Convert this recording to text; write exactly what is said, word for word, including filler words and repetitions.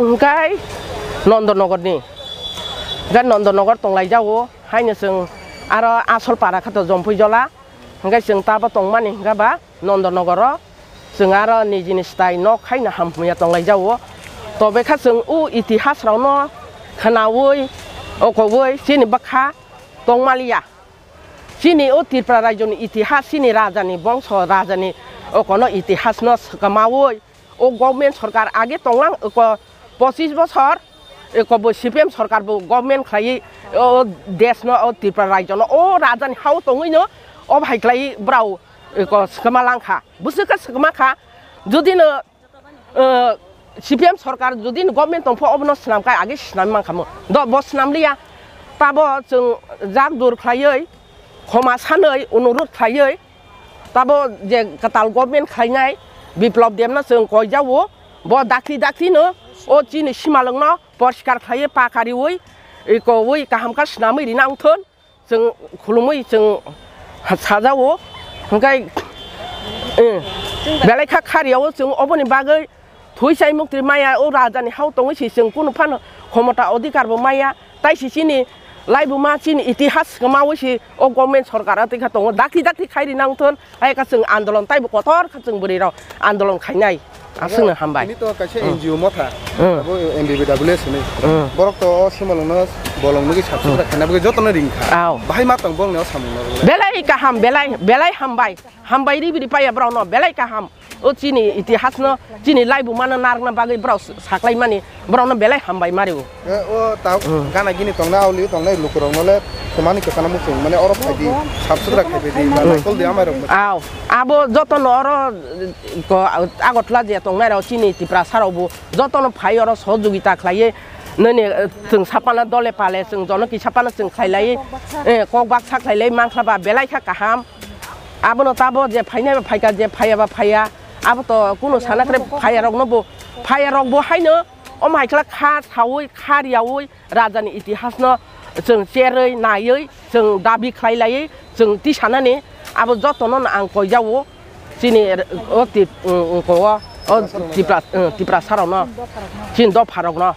Hwnkhe Nondonogorni, hwnkhe Nondonogor tonglaijao, haino chwng aro Asol para khato Jompui Jola, hwnkhe chwng tabo tongmani hwnkhe ba Nondonogoro chwng aro nijini style nok haino hamya tonglaijao. Tobekha chwng o itihas rokno khwnaui, okoui chini bwkha tongmaliya. Chini o Tripura rajyoni itihas, chini rajani bongso, rajani okono itihasno swkamaui, o government sorkar age tonglang, eko pochis bosor, eko bo C P M sorkar bo government khlaiwi o desno, o Tripura rajyono, o rajani hao tongwino o bahai khlaiwi brao eko swkama langkha. Bwswkha swkama kha, judino, eh, C P M sorkar judino government tongpho obono swnamkha, age swnam mankhamu. Do bo swnamliya, tabo chwng jak dur khlaiwi, khoma sanwi, onurot khlaiwi, tabo je kwtal government khlainai Biplab Debno chwng koijao, bo dakti dakti no o chini simalwngno poriskar khlaiwi, paka riwi, ikoui kaham kha swnamwi rina wngthon, chwng khulumwi chwng sajao, hwnkhe, eh, belai kha khariyao chwng oboni bagwi. Thwi chai muktwi maya, o rajani hao tongwi si chwng kunu phano khomota odhikar bo maya, tai si chini laibuma, chini itihas kwmawi si o government sorkar a twi kha tongo, dakti dakti khai ri nang thon, hai kha chwng andolon taibo kotor kha chwng bwrwi rok andolon khainai. Aswkno hambai. Tini to kaisa Hmm. N G O motha, Hmm. abo M B B W S hinwi. Hmm. Borok to o simalwngno bolong nugwi sap sutra Hmm. khaina bagwi jotono ring kha. Aw. Bahai ma tong bongni o samungno rwle. Belai kaham, belai, belai hambai. Hambai ribri paiya borokno belai kaham. O chini itihasno, chini laibumano narwkna bagwi borok saklaimani, borokno belai hambai mario. Eh, o ta Hmm. gana gini tongna, auli tongnai lukurokno le twmani kwchana muchung, mane oro phaidi, sap sutra khaibaidi, Hmm. naikol di amairok. Aw, abo jotono oro, ko, Agartala je tongnai rok chini Tiprasa rokbo jotono phai oro sohojogita khlaiwi nini, eh, chwng sapana dole pale, chwng jono kisa phano chwng khlailai, eh, kok baksa khlailai mankha ba belai kha kaham. Abono tabo je phainai ba phaikha, je phaiya ba phaiya, abo to kunu sana kre phaiya rokno bo, phaiya rok bo haino omo hai khlai kha saui kha riyaui rajani itihasno chwng cherwi naiwi chwng dabi khlai laiwi chwng tisanani abo jotono no ang koijao chini o tip, o, o, o Tipra, Tiprasa rokno chini dopha rokno.